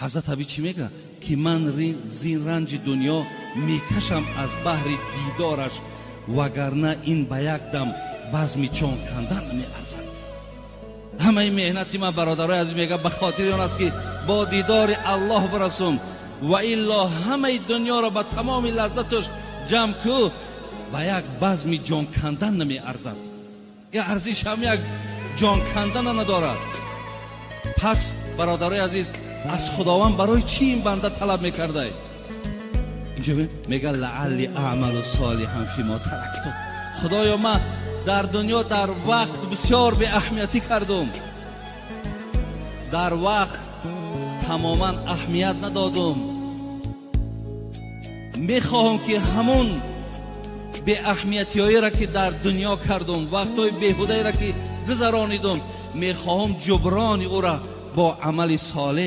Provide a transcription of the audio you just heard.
Ҳазрат Аби чӣ мега? Ки ман зин ранҷи дунё мекашам аз баҳри дидораш, вагарна ин ба як дам базми ҷон кандан намеарзад. Ҳамаи меҳнати ман, бародарои азиз, мега, ба хотири он аст, ки бо дидори Аллоҳ бирасум, ва илло ҳамаи дунёро ба тамоми лаззаташ ҷамъ ку, ба як базми ҷон кандан намеарзад. Арзиш ҳам як ҷон кандана надорад. Пас, бародарои азиз, аз Худованд барои чӣ ин банда талаб мекардай? Инҷо мега: لعلي أعمل صالحا فيما تركت. Худоё, ман дар дунё дар вақт бисёр беаҳамиятӣ кардум, дар вақт тамоман аҳамият надодум. Мехоҳам, ки ҳамун беаҳамиятиҳоеро, ки дар дунё кардум, вақтҳои беҳудаеро, ки гузаронидум, мехоҳам ҷуброни ӯра бо амали солеҳ.